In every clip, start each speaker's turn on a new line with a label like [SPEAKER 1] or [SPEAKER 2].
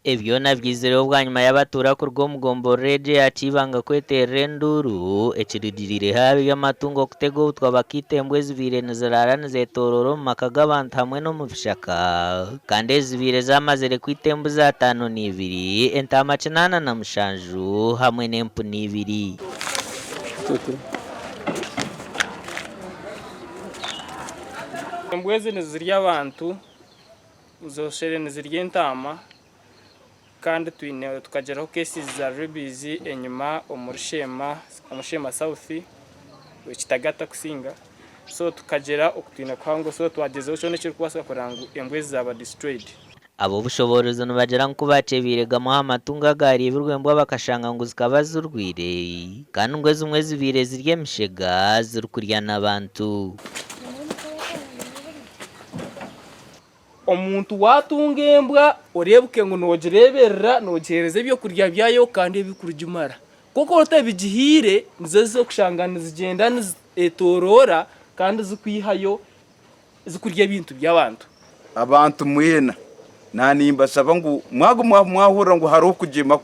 [SPEAKER 1] Ebi byona byizireho bwanyima y'abatuura kuruga omu gomborora egyo eya Kiibanga kweteerera enduuru ekirugiriireho ab'eby'amatungo kutega obutwa bakaita embwa ezibaire niziraara nizetoroora omu maka g'abantu hamwe n'omu bishaka kandi ezibaire zamazire kwita embuzi ataano n'ibiri, entaama 87 hamwe n'empunu ibiri.
[SPEAKER 2] Embwa ezi nizirya abantu. Zoshere nizirya entaama kandi twine tukagiraho cases za rabies enyima omuri Sheema omu Sheema South Kitagata kusinga so tukagira okutiina kuhango so twagyezaho kyona ekirikubaasika kureba ngu embwa ezi zaaba destroyed.
[SPEAKER 1] Ab'obushoboorozi nibagira ngu ku baakyebeire gamwe aha matungo agaareebirwe embwa bakashanga ngu zikaba zirwaire kandi ngu ezimwe zibaire ziri emishega zirikurya n'abantu.
[SPEAKER 2] Omuntu waatunga embwa oreebuke ngu noogireeberera, noogiheereza ebyokurya byayo kandi ebirikurugimara. Kwonka otabigihaire nizo ez'okushanga nizigyenda nizetoroora kandi zikwihayo zikurya ebintu by'abantu.
[SPEAKER 3] Abantu mwena nanimbashaba ngu mwaguma mwahurira ngu hariho okugyema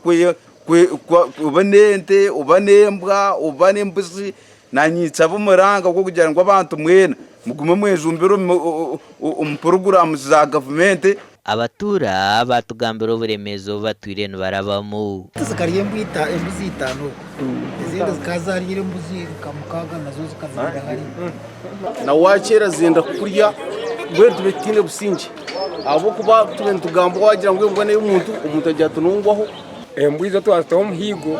[SPEAKER 3] oba n'ente oba n'embwa oba n'embuzi Nanye nshaba omuranga gw'okugira ngu abantu mwena mugume mwejumbire omu puroguraamu za gavumenti.
[SPEAKER 1] Abatuura baatugambira oburemeezi obu batwire nibarabamu.
[SPEAKER 4] Zikarya embuzi itaano okwo, ezindi zikaba zaryire embuzi nka mukaaga nazo zikazirira hariya.
[SPEAKER 5] Na wakyera zenda kukurya mbwenu tube tutaine busingye ahabw'okuba tube nitugamba wagira ngu embwa n'ey'omuntu, omuntu agira ati nongwaho.
[SPEAKER 6] Embwa izo twazitaho omuhiigo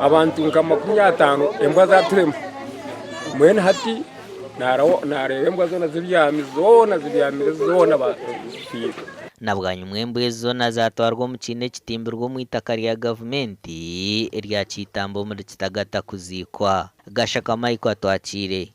[SPEAKER 6] abantu nka 50 embwa zaturema mbwenu hati nareeba embwa zoona zibyami zoona zibyamire zoona zifiire.
[SPEAKER 1] Na bwanyima embwa ezi zoona zaatwarwa omu kiina ekitimbirwe omu itaka rya gavumenti erya Kiitambo omuri Kitagata kuziikwa. Gashaka Michael Atwakiire.